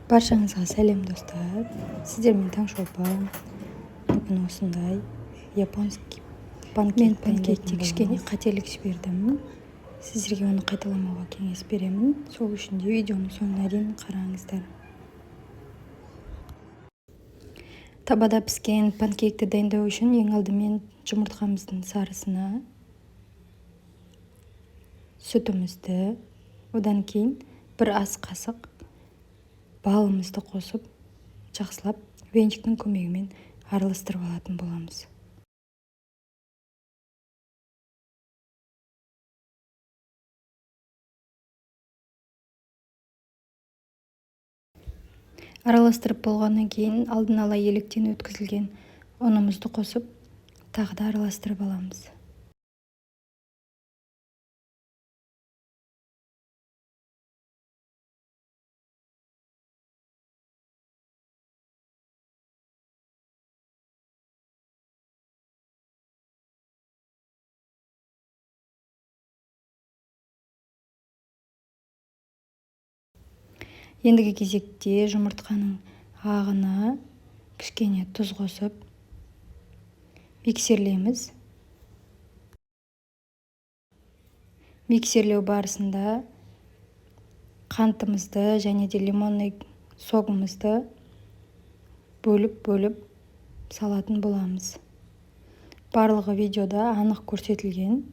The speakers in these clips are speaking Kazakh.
Баршаңызға сәлем, достар! Сіздермен Таңшолпан. Бүгін осындай японский панкейк. Мен панкейкте кішкене қателік жібердім. Сіздерге оны қайталамауға кеңес беремін. Сол үшін де видеоның соңына дейін қараңыздар. Табада піскен панкейкті дайындау үшін ең алдымен жұмыртқамыздың сарысына сүтімізді, одан кейін бір ас қасық балымызды қосып, жақсылап венчиктің көмегімен араластырып алатын боламыз. Араластырып болғаннан кейін алдын ала електен өткізілген ұнымызды қосып, тағы да араластырып аламыз. Ендігі кезекте жұмыртқаның ағына кішкене тұз қосып, миксерлейміз. Миксерлеу барысында қантымызды және де лимонный согымызды бөліп-бөліп салатын боламыз. Барлығы видеода анық көрсетілген.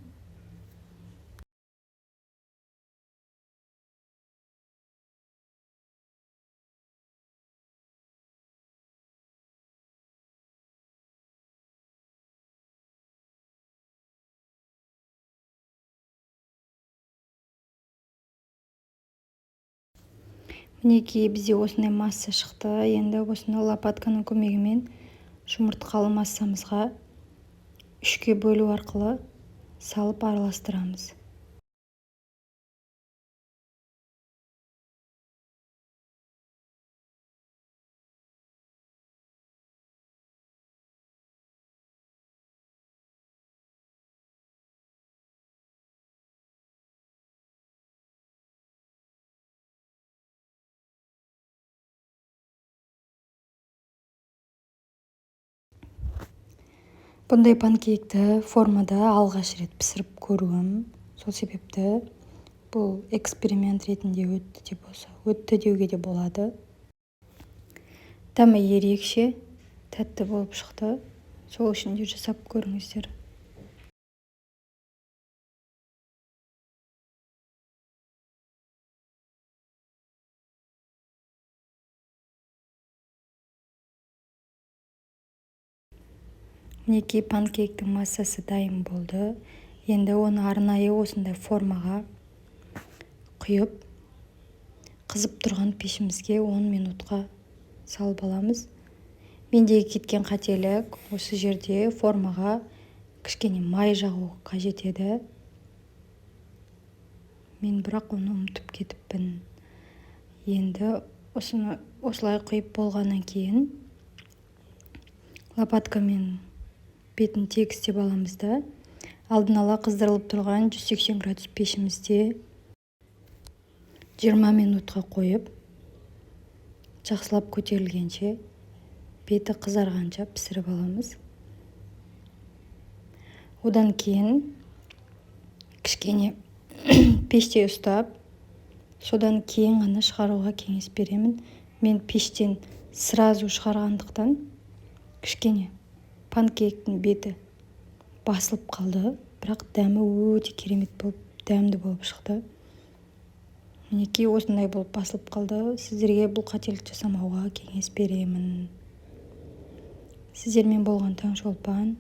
Мінекей, бізде осындай масса шықты. Енді осыны лопатканың көмегімен жұмыртқалы массамызға үшке бөлу арқылы салып араластырамыз. Бұндай панкейкті формада алғаш рет пісіріп көруім. Сол себепті бұл эксперимент ретінде өтті деп болса, өтті деуге де болады. Дәмі ерекше тәтті болып шықты. Сол үшін де жасап көріңіздер. Мінекей, панкейктің массасы дайын болды. Енді оны арнайы осындай формаға құйып, қызып тұрған пешімізге 10 минутқа салып аламыз. Мендегі кеткен қателік: осы жерде формаға кішкене май жағу қажет еді. Мен бірақ оны ұмытып кетіппін. Енді осыны осылай құйып болғаннан кейін лопаткамен бетін тегістеп аламыз да, алдын ала қыздырылып тұрған 180 градус пешімізде 20 минутқа қойып, жақсылап көтерілгенше, беті қызарғанша пісіріп аламыз. Одан кейін кішкене пеште ұстап, содан кейін ғана шығаруға кеңес беремін. Мен пештен сразу шығарғандықтан, кішкене панкейктің беті басылып қалды, бірақ дәмі өте керемет болып, дәмді болып шықты. Мінекей, осындай болып басылып қалды. Сіздерге бұл қателік жасамауға кеңес беремін. Сіздермен болған Таңшолпан.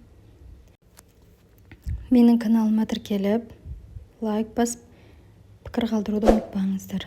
Менің каналыма тіркеліп, лайк басып, пікір қалдыруды ұмытпаңыздар.